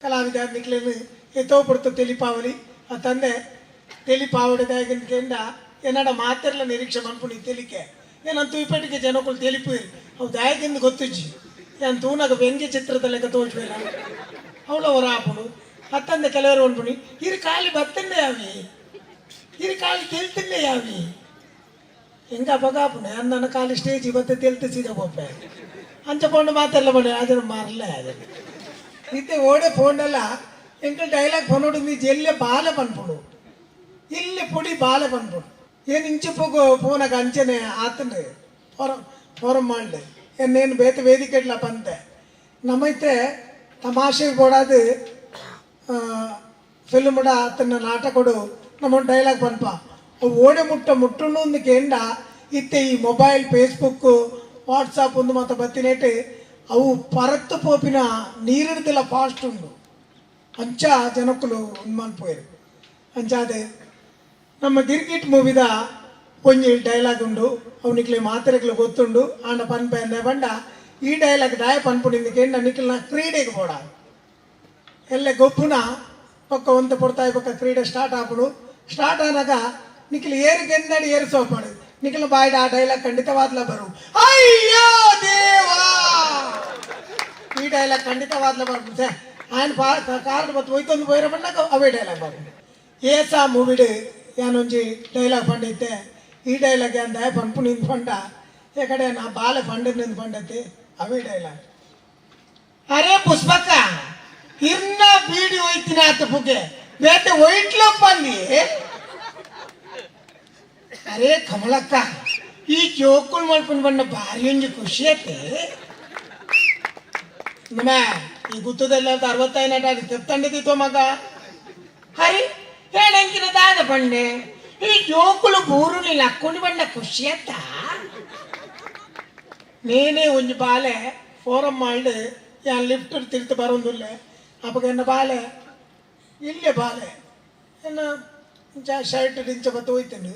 ಕಲಾವಿದ ನಿಕ್ಲೆನ್ ಏತೋ ಪೊರ್ತು ತೆಲಿಪಾವೊಲಿ ಅತ್ತಂದೆ ತೆಲಿಪಾವೊಡು ದಾಯೆಗ್ ಕೆಂಡ ಎನ್ನಡ ಮಾತೆರ್ಲ ನಿರೀಕ್ಷೆ ಮನ್ಪುನಿ ತೆಲಿಕೆ. ಎನನ್ ತೂಯಿಪೆಟ್ಟಿಗೆ ಜನಕುಲು ತೆಲಿಪುವೆರ್ ಅವು ದಾಯೆಗಿಂದ್ ಗೊತ್ತುಜ್ಜಿ. ಯಾನ್ ತೂನಗ ವ್ಯಂಗ್ಯ ಚಿತ್ರದ ಲೆಕ್ಕ ತೋಜುವೆನ ಅವಳ ಒರ ಆಪುಂಡು. ಅತ್ತಂದೆ ಕೆಲವೆರ್ ಪನ್ಪುನಿ ಇರ್ ಖಾಲಿ ಬತ್ತಂದೆ ಯಾವಿ, ಇರ್ ಖಾಲಿ ತೆಲ್ತಿಂದೆ ಯಾವಿ. ಎಂಕ್ ಅಪಗ ಆಪುಂಡು ಯಾನ್ ನನ ಖಾಲಿ ಸ್ಟೇಜ್ ಬತ್ತೆ ತೆಲ್ತ್ ಸೀದಾ ಪೋಪೆ. ಅಂಚ ಪೋಂಡ ಮಾತೆರ್ಲ ಪಂಡೆ ಆಜನ ಮರ್ಲೆ ಆಜನ. ಇತ್ತೆ ಓಡೆ ಪೋಂಡಲ ಎಂಕಲ್ ಡೈಲಾಗ್ ಪನೊಡು ಜೆಲ್ಲೆ ಬಾಲೆ ಪನ್ಪುಂಡು, ಇಲ್ಲೆ ಪೊಡಿ ಬಾಲೆ ಪನ್ಪುಂಡು. ಏನ್ ಇಂಚಿಪ್ಪಗು ಪೋನಗ ಅಂಚನೆ ಆತಂಡು ಫೋರಂ ಫೋರಂ ಮಾಡ್ಲೆ ಏನೇನು ಬೇತೆ ವೇದಿಕೆಡ್ಲ ಪಂತೆ. ನಮೈತೆ ತಮಾಷೆ ಬೋಡಾದ್ ಫಿಲ್ಮ್ಡ ಆತನ ನಾಟಕೊಡು ನಮ್ಮ ಡೈಲಾಗ್ ಪನ್ಪ. ಅವು ಓಡೆ ಮುಟ್ಟ ಮುಟ್ಟುಂಡು ಅಂದ್ ಕೇಂಡ ಇತ್ತೆ ಈ ಮೊಬೈಲ್ ಫೇಸ್ಬುಕ್ ವಾಟ್ಸಾಪ್ ಉಂದು ಮಾತ ಬತ್ತಿನೇಟ್ ಅವು ಪರತ್ ಪೋಪಿನ ನೀರಿಡ್ದೆಲ್ಲ ಫಾಸ್ಟ್ ಉಂಡು. ಅಂಚ ಜನಕ್ಕುಲು ಉಂದು ಮನ್ಪುವೆರ್. ಅಂಚಾದ್ ನಮ್ಮ ಗಿರ್ಗಿಟ್ ಮೂವಿದ ಒಂಜಿ ಡೈಲಾಗ್ ಉಂಡು, ಅವು ನಿಕ್ಲೆ ಮಾತೆರೆಗ್ಲ ಗೊತ್ತುಂಡು. ಆಂಡ ಪನ್ಪೆ ಅಂದೆ ಪಂಡ ಈ ಡೈಲಾಗ್ ದಾಯ ಪನ್ಪುನಿಂದ ಕೇಂಡ ನಿಕ್ಲ್ನ ಕ್ರೀಡೆಗೆ ಬೋಡ ಎಲ್ಲೆ ಗೊಬ್ಬುನ ಪಕ್ಕ ಒಂತ ಪೊರ್ತಾಯಿ ಪಕ್ಕ ಕ್ರೀಡೆ ಸ್ಟಾರ್ಟ್ ಆಪುಂಡು. ಸ್ಟಾರ್ಟ್ ಆನಾಗ ನಿಕ್ಲು ಏರು ಗೆಂದಡಿ ಏರು ಸೋಪಾಡು ನಿಕ್ಲ ಬಾಯ್ಡ್ ಆ ಡೈಲಾಗ್ ಖಂಡಿತವಾದ್ಲ ಬರು. ಅಯ್ಯೋ ದೇವಾ, ಈ ಡೈಲಾಗ್ ಖಂಡಿತವಾದ್ಲ ಬರ್ಪುಂಡು. ಆಯನ್ ಕಾರ್ಡ್ ಬತ್ತು ಒಯ್ತೊಂದು ಪೋಯಿರ ಪಂಡಾಗ ಅವೇ ಡೈಲಾಗ್ ಬರ್ಪುಂಡು. ಏಸಾ ಮೂವಿಡ್ ಯಾನೊಂಜಿ ಡೈಲಾಗ್ ಪಂಡಿತ್ತೆ. ಈ ಡೈಲಾಗ್ ಯಾನ್ ದಾಯ ಪನ್ಪುನಿಂದ್ ಪಂಡ ಏಕಡೆ ನಾ ಬಾಲೆ ಪಂಡಿನಿಂದ್ ಪಂಡತಿ ಅವೇ ಡೈಲಾಗ್. ಅರೆ ಪುಷ್ಪಕ್ಕ ಇರ್ನ ಬೀಡಿ ಒಯ್ತಿನ ಆತ ಪುಗೆ ಬೇತೆ ಒಯ್ಟ್ಲಪ್ಪಂದಿ. ಅರೆ ಕಮಲಕ್ಕ ಈ ಜೋಕುಲ್ ಮಲ್ಪುನ ಬಣ್ಣ ಭಾರಿ ಒಂಜಿ ಖುಷಿ ಐತೆ. ನಮ್ಮ ಈ ಗುತ್ತದೆಲ್ಲ ಅರವತ್ತೈನಟ ತೆತ್ತಂಡಿದ್ದಿತ್ತು ಮಗ. ಹರಿ ಹೇಳಂಕಿನ ದಾದ ಪಂಡೆ ಈ ಜೋಕುಲು ಬೂರು ನೀನು ಅಕ್ಕುని ಬಣ್ಣ ಖುಷಿ ಆತ. ನೇನೇ ಒಂಜಿ ಬಾಲೆ ಫೋರಂ ಮಾಡಿ ಯಾನ್ ಲಿಫ್ಟ್ ತಿರ್ತು ಬರೋಂದುಲ್ಲೆ. ಅಪಗ ಎನ್ನ ಬಾಲೆ ಇಲ್ಲೇ ಬಾಲೆ ಎನ್ನ ಇಂಚ ಶರ್ಟ್ ಇಂಚ ಬತ್ತು ಹೋಯ್ತೇನೆ.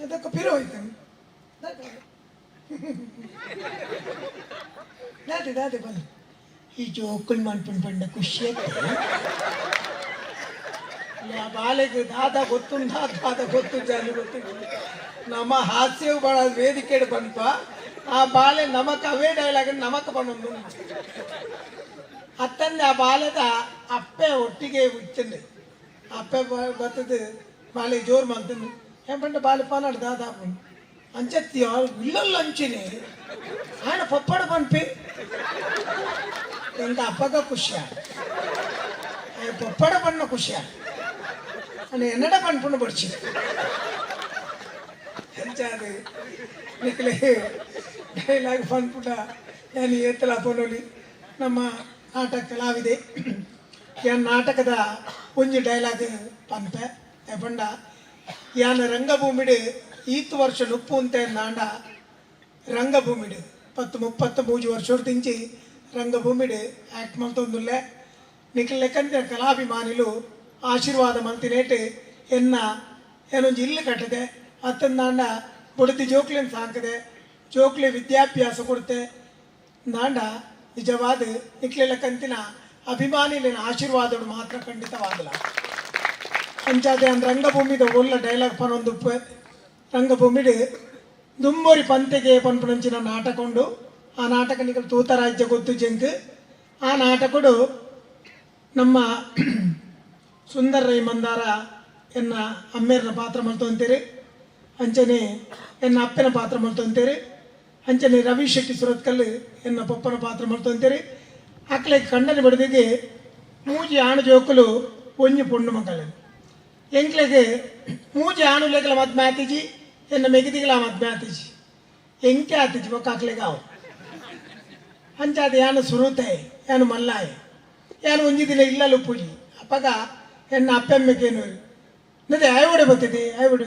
ಅದಕ್ಕೆ ಪಿರ ಹೋಯ್ತೇನೆ. ದಾದೆ ದಾದೆ ಬಂದು ಈ ಜೋಕುಲ್ ಮನ್ಪುನ್ ಪಂಡ ಖುಷಿ ಆಯ್ತು. ಆ ಬಾಲೆಗೆ ದಾದ ಗೊತ್ತುಂಡ ದಾದ ಗೊತ್ತು ಜಾಲಿ ಗೊತ್ತುಂಡು. ನಮ್ಮ ಹಾಸ್ಯವು ಬಹಳ ವೇದಿಕೆ ಬಂತ ಆ ಬಾಲೆ ನಮಕ್ ಅವೇ ಡೈಲಾಗ್ ನಮಕ್ ಬಂದೊಂದು ಅತ್ತಂದೆ ಆ ಬಾಲೆದ ಅಪ್ಪೆ ಒಟ್ಟಿಗೆ ಇತ್ತಂದೆ ಅಪ್ಪೆ ಬತ್ತದು ಬಾಲೆ ಜೋರು ಮಂತಂದು ಏಪಂಡ ಬಾಲೆ ಪನಾಡು ದಾದ ಅಂಚತ್ತಿ ಇಲ್ಲಲ್ಲ ಅಂಚಿನಿ ఆయన ಪಪ್ಪಡ ಪನ್ಪಿ. ಎಂಕ ಅಪ್ಪಗ ಖುಷಿ ఆయన ಪಪ್ಪಡ ಪಣ್ಣ ಖುಷಿ అని ಎನ್ನಡ ಪನ್ಪುಂಡು ಬಡ್ಚಿ. ಅಂಚಾದ್ ನಿಕ್ಲೆ ಡೈಲಾಗ್ ಪನ್ಪುಂಡ ಯಾನ್ ಏತಲ ಪನೊಲಿ. ನಮ್ಮ ನಾಟಕ ಕಲಾವಿದೆ ಯಾನ್ ನಾಟಕದ ಒಂಜಿ ಡೈಲಾಗ್ ಪನ್ಪೆ. ಪಂಡ ಯಾನ್ ರಂಗಭೂಮಿಡ್ ಈತ್ ವರ್ಷ ನುಪ್ಪು ಅಂತ ನಾಂಡ ರಂಗಭೂಮಿಡ್ ಪತ್ತು ಮುಪ್ಪತ್ತು ಮೂಜಿ ವರ್ಷೊಡ್ದಿಂಚಿ ರಂಗಭೂಮಿಡ್ ಆಕ್ಟ್ ಮಲ್ತೊಂದುಲ್ಲೆ. ನಿಕ್ಲೆ ಲೆಕ್ಕಂತಿನ ಕಲಾಭಿಮಾನಿಲು ಆಶೀರ್ವಾದ ಮಲ್ತಿನೇಟ್ ಎನ್ನ ಏನೊಂಜಿ ಇಲ್ಲು ಕಟ್ಟದೆ ಅತ್ತಂದಾಂಡ ಬುಡತಿ ಜೋಕ್ಲೆನ್ ಸಾಕದೆ ಜೋಕ್ಲೆ ವಿದ್ಯಾಭ್ಯಾಸ ಕೊಡ್ತೆ ನಾಂಡ ನಿಜವಾದ ನಿಕ್ಲೆ ಲೆಕ್ಕಂತಿನ ಅಭಿಮಾನಿಲಿನ ಆಶೀರ್ವಾದಗಳು ಮಾತ್ರ ಖಂಡಿತವಾಗಲ್ಲ. ಅಂಚಾದೆ ಅಂದ್ ರಂಗಭೂಮಿದ ಒಲ್ಲ ಡೈಲಾಗ್ ಪನೊಂದು ರಂಗಭೂಮಿಡ್ ದುಂಬೊರಿ ಪಂತೆಗೆ ಪನ್ಪುನಂಚಿನ ನಾಟಕ ಉಂಡು. ಆ ನಾಟಕ ನಿಕಲ್ ತೂತರಾಜ್ಯ ಗೊತ್ತು ಜಂಕ್. ಆ ನಾಟಕಡು ನಮ್ಮ ಸುಂದರ ರೈ ಮಂದಾರ ಎನ್ನ ಅಮ್ಮೇರ್ನ ಪಾತ್ರ ಮಲ್ತೊಂತೀರಿ, ಅಂಚನೆ ಎನ್ನ ಅಪ್ಪನ ಪಾತ್ರ ಮಲ್ತೊಂತೀರಿ, ಅಂಚನೆ ರವಿ ಶೆಟ್ಟಿ ಸುರತ್ಕಲ್ ಎನ್ನ ಪಪ್ಪನ ಪಾತ್ರ ಮಲ್ತೊಂತೀರಿ. ಅಕ್ಲೆ ಕಂಡನೆ ಬಡಿದಿಗೆ ಮೂಜಿ ಆಣು ಜೋಕುಲು ಒಂಜಿ ಪೊಣ್ಣು ಮಕ್ಕಳು. ಎಂಕ್ಲೆಗ್ ಮೂಜಿ ಆಣು ಲೇಕಲ ಮದ್ಮೆ ಆತಿಜಿ, ಎನ್ನ ಮೆಗಿದಿಗಲ ಮದ್ಮೆ ಆತಿಜಿ, ಎಂಕೆ ಆತಿಜಿ ಬೊಕ್ಕ ಅಕ್ಲೆಗ್ ಆವು. ಅಂಚಾದ ಯಾನು ಸುರುತೆ ಯಾನು ಮಲ್ಲಾಯ ಯಾನು ಒಂಜಿ ದಿನ ಇಲ್ಲಲು ಪೂಜಿ ಅಪ್ಪಗ ಎನ್ನ ಅಪ್ಪೆಮ್ಮೆಗೇನು ನದೆ ಆಯ್ ಓಡೆ ಬತ್ತಿದೆ ಆಯ್ ಓಡೆ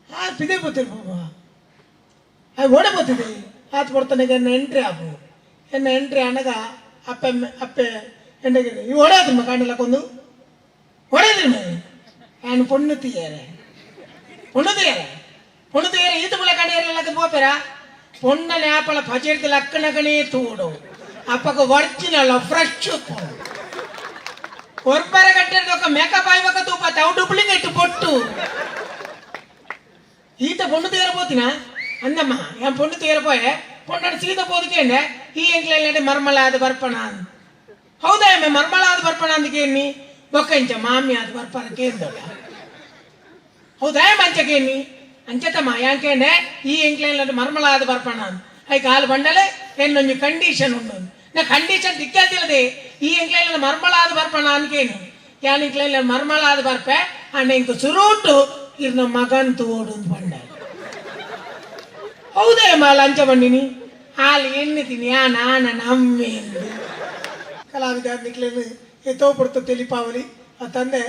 ಆ ಪಿದೆ ಬತ್ತಿರ ಪಾಪ ಆಯ್ ಓಡೆ ಬತ್ತಿದೆ ಆತ ಕೊಡ್ತಾನೆಗೆ ಎನ್ನ ಎಂಟ್ರಿ ಆಪು ಎನ್ನ ಎಂಟ್ರಿ ಅನಗ ಅಪ್ಪೆಮ್ಮೆ ಅಪ್ಪೆ ಎಂಡೆಗೆ ಈ ಓಡಾದ್ರಿ ಕಾಂಡಲಕ್ಕೊಂದು ಓಡಾದ್ರಿ ಮೇ ఆయన పొన్ను తీయరే పొన్ను తీయరే పొన్ను తీయరే ఈత పుల్ల కండేరలకి పోపెరా ಪೊಣ್ಣನೆ ಆಪಳ ಪಜೆರ್ದ ಲಕ್ಕನಗನೇ ತೂಡು ಅಪಗ ಒರಿಜಿನಲ್ ಫ್ರೆಶ್ ಉಪ್ಪುಂಡು. ಒರ್ಬರ ಗಟ್ಟೆರ್ದೊಕ ಮೇಕಪ್ ಆಯ್ಬಕ ತೂಪ ಅವು ಡೂಪ್ಲಿಕೇಟ್ ಪೊಟ್ಟು. ಈತ ಪೊಣ್ಣು ತೇರ ಪೋತಿನ ಅಂದಮ್ಮ, ಯಾನ್ ಪೊಣ್ಣು ತೇರ ಪೋಯೆ, ಪೊಣ್ಣನ ಸೀದ ಪೋದು ಕೇಂಡೆ, ಈ ಎಂಕ್ಲೆಲ್ಲಾಡೆ ಮರ್ಮಳ ಆದ್ ಬರ್ಪಣ ಅಂದ್. ಹೌದಾ ಎಮ್ಮೆ, ಮರ್ಮಳ ಆದ್ ಬರ್ಪಣ ಅಂದ್ ಕೇನ್ನಿ, ಬೊಕ್ಕ ಇಂಚ ಮಾಮಿ ಆದ್ ಬರ್ಪಣ ಕೇಂದೊಡ? ಹೌದಾ ಎಮ್ಮ, ಅಂಚ ಕೇನ್ನಿ? ಅಂಚತಮ್ಮ, ಯಾನ್ ಕೇಂಡೆ, ಈ ಎಂಕ್ಲೆಲ್ಲಾಡೆ ಮರ್ಮಳ ಆದ್ ಬರ್ಪಣ ಅಂದ್. ಐಕ್ ಆಲ್ ಪಂಡಲೆ, ಎನ್ನೊಂಜಿ ಕಂಡೀಷನ್ ಉಂಡು. ನಾ ಕಂಡೀಷನ್ ದಿಕ್ಕಲ್ತಿಲ್ಲದೆ, ಈ ಎಂಕ್ಲೆಲ್ಲ ಮರ್ಮಳ ಆದ್ ಬರ್ಪಣ ಅಂದ್ ಕೇನಿ. ಯಾನ್ ಎಂಕ್ಲೆಲ್ಲ ಮರ್ಮಳ ಆದ್ ಬರ್ಪೆ, ಅಂಡ ಎಂಕ್ ಸುರೂಟು ಇರ್ನ ಮಗನ್ ತೂವೊಡು ಅಂದ್ ಪಂಡ. ಹೌದಾ ಮಾಲ, ಅಂಚ ಪಂಡಿನಿ? ಹಾಲು ಎಣ್ಣೆ ಯಾನ್ ಆನ ನಮ್ಮೇಂದು ಕಲಾವಿದ ನಿಕ್ಲೆನ್ ಎತ್ತೋ ಪೊರ್ತು ತೆಲಿಪಾವಲಿ. ಆ ತಂದೆ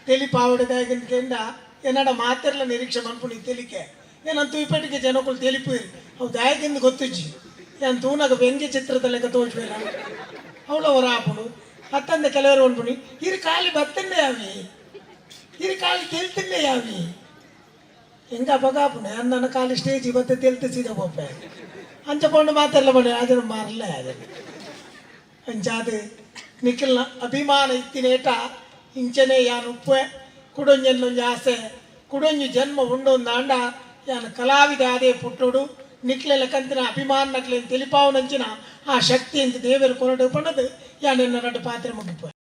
ತೆಲಿಪಾವಡಿದಾಗಿನ ಕೆಂಡ ಎನ್ನಡ ಮಾತೆರ್ಲ ನಿರೀಕ್ಷೆ ಮನ್ಪುನಿ ತೆಲಿಕೆ. ಏನಂತ ತುಯ್ಪೇಟಿಗೆ ಜನಕುಲು ತೆಲಿಪುವೆರ್, ಅವು ದಾಯೆಗಿಂದ್ ಗೊತ್ತುಜ್ಜಿ. ಯಾನ್ ತೂನಗ ವ್ಯಂಗ್ಯ ಚಿತ್ರದ ಲೆಕ್ಕ ತೋಜುವೆರ, ಅವಳ ಹೊರ ಆಪುಂಡು. ಅತ್ತಂದೆ ಕೆಲವರು ಪನ್ಪುನಿ, ಇರು ಖಾಲಿ ಬತ್ತಂಡೆ ಯಾವಿ, ಇರು ಖಾಲಿ ತೆಲ್ತಿಂಡೆ ಯಾವಿ. ಎಂಕ ಅಪಗ ಆಪುಂಡು, ನನ್ನ ಖಾಲಿ ಸ್ಟೇಜ್ ಬತ್ತೆ ತೆಲ್ತು ಸೀದಾ ಪೋಪೆ. ಅಂಚ ಪೋಂಡು ಮಾತೆರ್ಲ ಪಂಡೆ ಅದನ್ನು ಮಾರ್ಲೆ ಅದನ್ನು. ಅಂಚಾದ್ ನಿಖಿಲ್ನ ಅಭಿಮಾನ ಇತ್ತಿನೇಟ ಇಂಚನೆ ಯಾನ್ ಉಪ್ಪೆ. ಕುಡೊಂಜೆನ್ನೊಂಜಿ ಆಸೆ, ಕುಡೊಂಜಿ ಜನ್ಮ ಉಂಡು ಅಂಡ ಯಾನ್ ಕಲಾವಿದ ಆದೇ ಪುಟ್ಟೋಡು, ನಿಕ್ಲೆಲ ಕಂತಿನ ಅಭಿಮಾನ ನಕ್ಲೆನ್ ತೆಲಿಪಾವನಂಚಿನ ಆ ಶಕ್ತಿ ಎಂಕ್ ದೇವೆರ್ ಕೊರಡು ಪಂಡದು ಯಾನ್ ಎನ್ನ ರಡ್ಡ್ ಪಾತೆರ ಮುಗಿಪುವೆ.